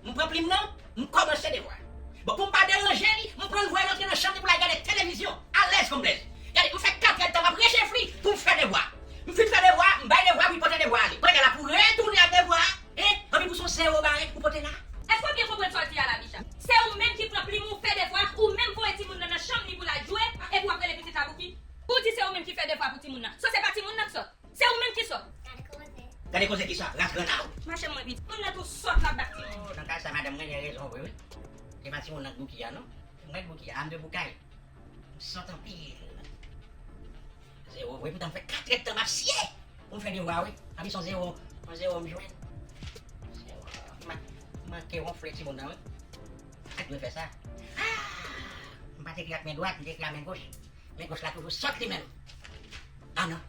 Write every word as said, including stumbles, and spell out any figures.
M pran plim nan, m kòmanse devwa. Bon, pou m pa deranje li, m pran l voye l antre nan chanm li pou l al gade televizyon, alèz kòm blèz. Gade, m fè kat èdtan m ap rechefli pou m fè devwa. M fin fè devwa, m bay devwa pou l pote devwa ale. Kounye a la pou retounen ak devwa, en, anpi pou se yon zewo bare ou pote la. Èske w byen konprann sa w di a la, Bicha? Se ou menm ki pran plim ou fè devwa, ou menm voye timoun nan nan chanm li pou l al jwe, epi w ap rele pitit la Bouki. Ou di se ou menm ki fè devwa pou timoun nan. So se pa timoun nan k sòt. Se ou menm ki sòt. Gade koze ki sa, ras granna ou. Mache mwen vit. Moun nan tou sòt la bat timoun. Nan ka sa, madanm mwen gen rezon vre, wi. Se pa timoun nan k Bouki a, non. Mwen k Bouki a, a m de Boukay. M sòt anpil. Zewo vre, poutan m fè kat èdtan m ap siye pou m fè devwa, wi. Anpi se yon zewo, yon zewo m jwenn. Zewo. M ma-, m manke wonfle timoun nan, wi. Sa k dwe fè sa? Ah! M pa t ekri ak men dwat, m te ekri ak men goch. Men goch la toujou sòt li menm. Ah non.